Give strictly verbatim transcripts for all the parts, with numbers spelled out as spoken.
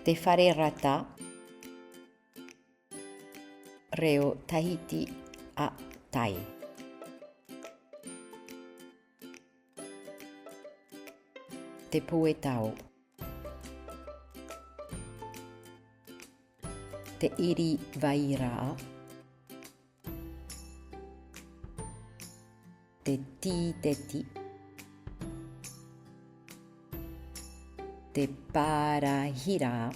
Te fare rata, reo Tahiti a tai. Te puetao. Te ʻiri vairaʻa. Te tīteti. Te parahiraʻa.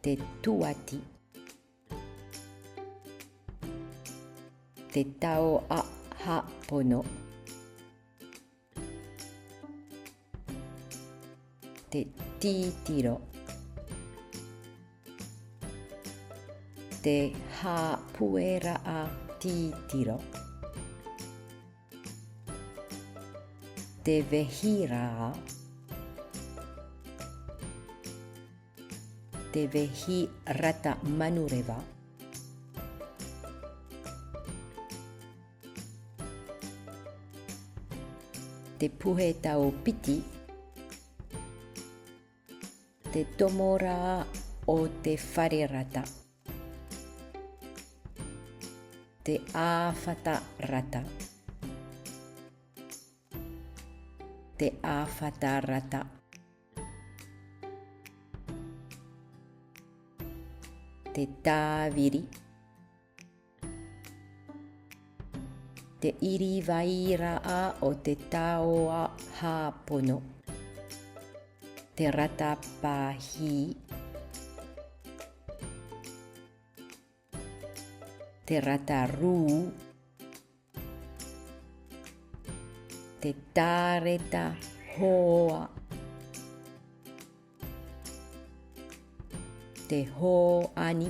Te tuati. Te taoʻa hāpono. Te tītiro. Te hāpueraʻa tītiro. Te vehiraʻa. Te vehirata manureva. Te puhetao piti. Te tomoraʻa o te fare rata. Te ʻāfata rata. Te ʻāfata rata. Te tāviri. Te ʻiri vairaʻa o te taoʻa hāpono. Te rata pahī. Te rata rū. Te tāreta hoa. Te hōʻani.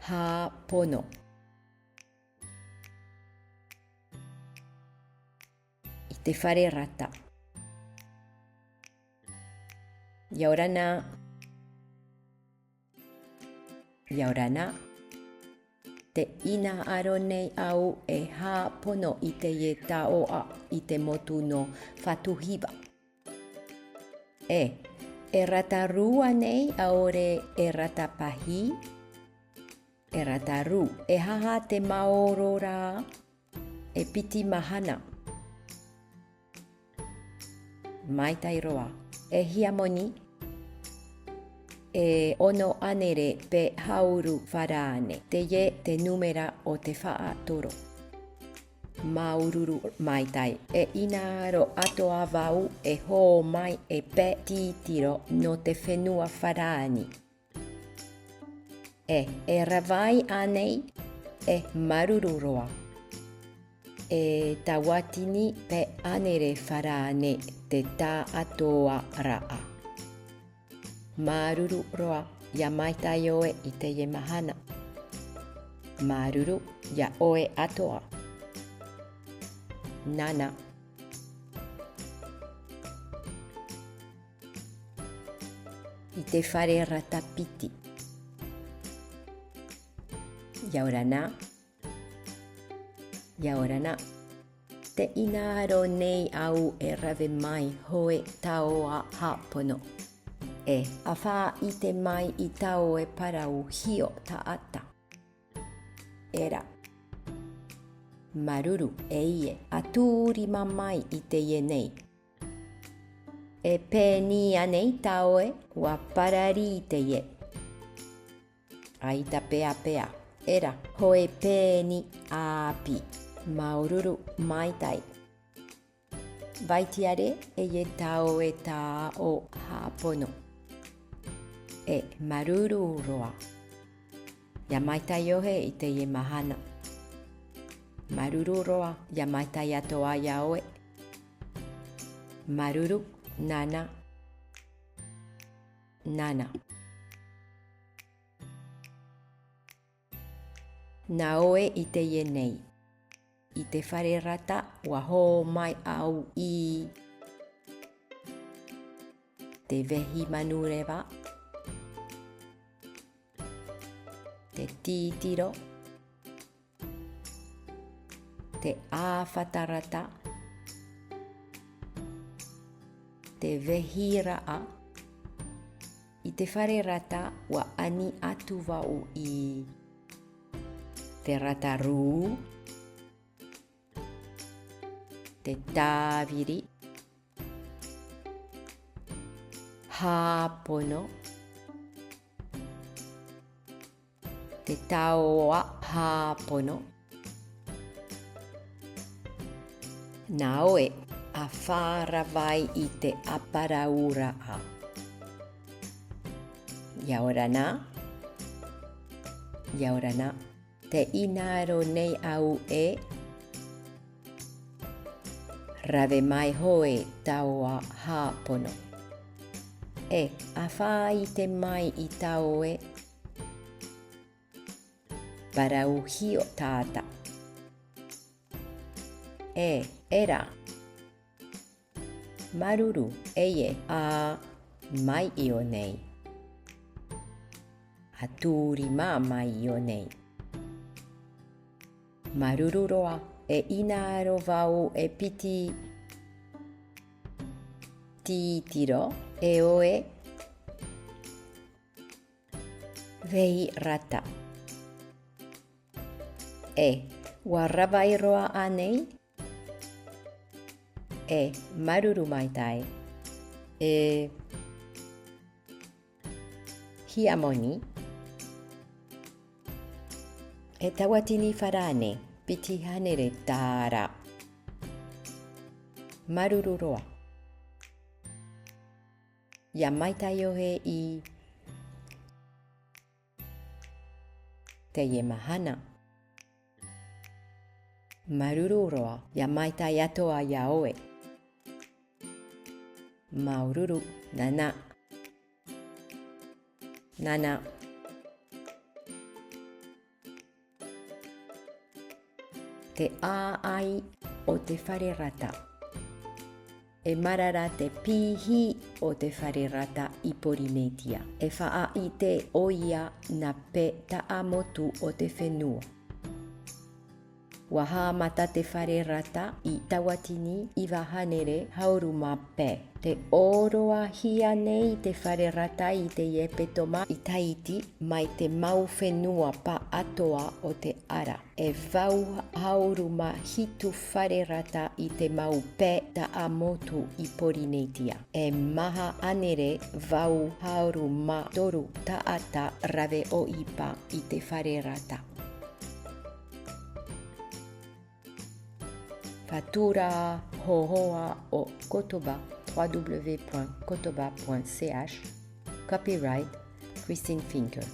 Hāpono. I te fare rata. ʻIa ora na. ʻIa ora na. Tē hinaʻaro nei au e hāpono i teie taoʻa i te motu nō Fatuhiva. E, e rata rū ānei ʻaore e rata pahī? E rata rū. E aha te maoro ra? E piti mahana. Maitaʻi roa. E hia moni? E ono ʻānere pae ʻahuru farāne. Teie te nūmera o te faʻatoro. Māuruuru maitaʻi. E hinaʻaro atoʻa vau e hō mai e pae tītiro nō te fenua farāni. E, e rave ānei? E māuruuru roa. E tauatini pae ʻānere farāne te taʻatoʻaraʻa. Māuruuru roa, ʻia maitaʻi ʻoe i teie mahana. Māuruuru, ʻia ʻoe atoʻa. Nānā. I te fare rata piti. ʻIa ora na. ʻIa ora na. Tē hinaʻaro nei au e rave mai hōʻē taoʻa hāpono. E, ʻa faʻaʻite mai i tā ʻoe parau hiʻo taʻata. Era. Māuruuru, ʻeʻe, ʻa tūrima mai i teie nei. E pēni ānei tā ʻoe? ʻUa parari teie. ʻAita peapea. Era, hōʻē pēni ʻāpī. Māuruuru maitaʻi. Vai tiare, ʻeʻe tā ʻoe taoʻa hāpono. E, māuruuru roa. ʻIa maitaʻi ʻoe i teie mahana. Māuruuru roa, ʻia maitaʻi atoʻa ïa ʻoe. Māuruuru, nānā. Nānā. Nā ʻoe i teie nei. I te fare rata, ʻua hō mai au i te vehi manureva, te tītiro, te ʻāfata rata, te vehiraʻa. I te fare rata ʻua ani atu vau i te rata rū, te tāviri, hāpono, te taoʻa hāpono. Nā ʻoe ʻa fārava i te ʻāparauraʻa. ʻIa ora na, ʻia ora na. Tē hinaʻaro nei au e. Rave mai hoʻi taoʻa hāpono. E, ʻa faʻaʻite mai i tā ʻoe. Parau hiʻo taʻata. E, e rā. Māuruuru, ʻeʻe, ʻa mai iō nei. ʻA tūrima mai iō nei. Māuruuru roa, e hinaʻaro vau e piti tītiro, e ʻoe. Vehiraʻa. E, ʻua rave roa ānei? E, māuruuru maitaʻi. E, hiʻa moni. E tauatini farāne, piti hānere tāra. Māuruuru roa. ʻIa maitaʻi ʻoe i teie mahana. Māuruuru roa, ʻia maitaʻi atoʻa iā ʻoe. Māuruuru, nānā. Nānā. Te ʻāʻai o te fare rata. E marara te pihi o te fare rata i Porinetia. E faʻaʻite ʻoia nā pae taʻamotu o te fenua. ʻUa haʻamata te fare rata i tauatini iva hānere ʻahuru mā pae. Tē ʻōroʻahia nei te fare rata i te ʻepetoma i Tahiti mai te mau fenua pāʻatoʻa o te ara. E vaʻu ʻahuru mā hitu fare rata i te mau pae taʻamotu i Porinetia. E maha hānere vaʻu ʻahuru mā toru taʻata rave ʻohipa i te fare rata. Faʻatura hōhoʻa o Kotoba, trois W point kotoba point C H, copyright Christine Finker.